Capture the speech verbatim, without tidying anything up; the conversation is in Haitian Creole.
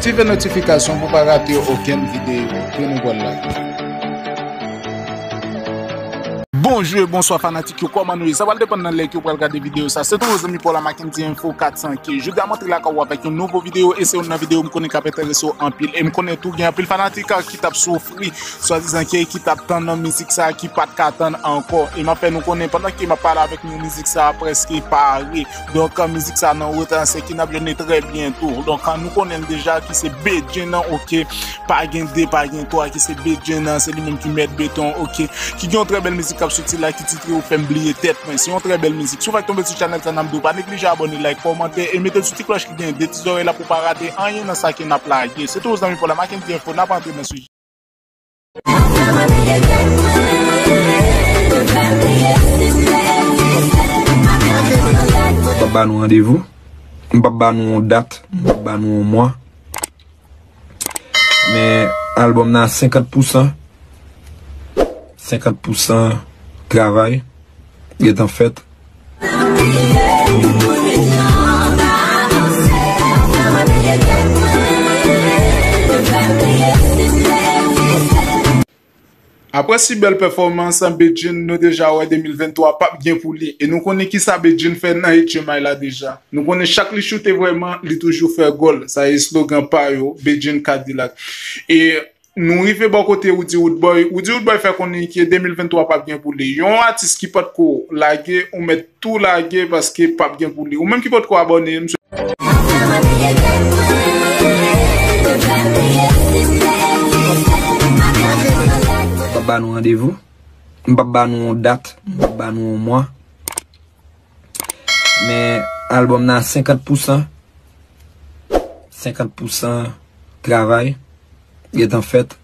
Aktive notifikasyon pou pa rate okenn videyo ke nou pral lage. Bonjou e bonswa fanatik yo, kòman nou ye? Sa pral depann nan lè ke w pral gade videyo sa. Se toujou zanmi pa w la Mackendy Info kat san K. Jodi a m antre lakay ou avèk yon nouvo videyo e se youn nan videyo m konnen k ap enterese w anpil. E m konnen tou gen anpil fanatik ki t ap soufri swadizan ke ki t ap tann nan mizik sa ki pa t ka tann ankò. E m ap fè nou konnen pandan ke m ap pale avèk nou, mizik sa prèske pare. Donk, mizik sa nan reta, se ki n ap jwenn li trè byento. Donk, nou konnen l deja ki se Bedjine nan, oke. Pa gen de, pa gen twa, ki se Bedjine nan, se li menm ki mèt beton, oke. Ki gen yon trè bèl mizik k ap soti la, ki titre Ou fè m bliye tèt mwen. Se yon trè bèl mizik. Si w fèk tonbe sou chanèl sa, n ap di w pa neglije abòne, like, kòmante e mete l sou ti klòch ki gen de ti zòrèy la pou w pa rate anyen nan sa ke n ap lage. Se toujou zanmi pa w la Mackendy Info, n ap antre nan sijè. M p ap ba nou randevou, m p ap ba nou yon dat, m p ap ba nou yon mwa. Men albòm nan a senkant pousan, senkant pousan travay gentan fèt. Apre si bèl pèfòmans Bedjine, nou deja wè de mil venntwa p ap gen pou li. E nou konnen kisa Bedjine fè nan H M I la deja. Nou konnen chak li choute vrèman, li toujou fè gòl. Sa e slogan pa yo, Bedjine Cadillac. E nou rive bò kote Roody Roodboy. Roody Roodboy fè konnen ke de mil venntwa p ap gen pou li. Yon atis ki potko lage, ou mèt tou lage paske p ap gen pou li. Ou menm ki potko abòne, m M p ap ba nou randevou, m p ap ba nou yon dat, m p ap ba nou yon mwa. Men albòm nan a senkant pousan, senkant pousan travay gentan fèt.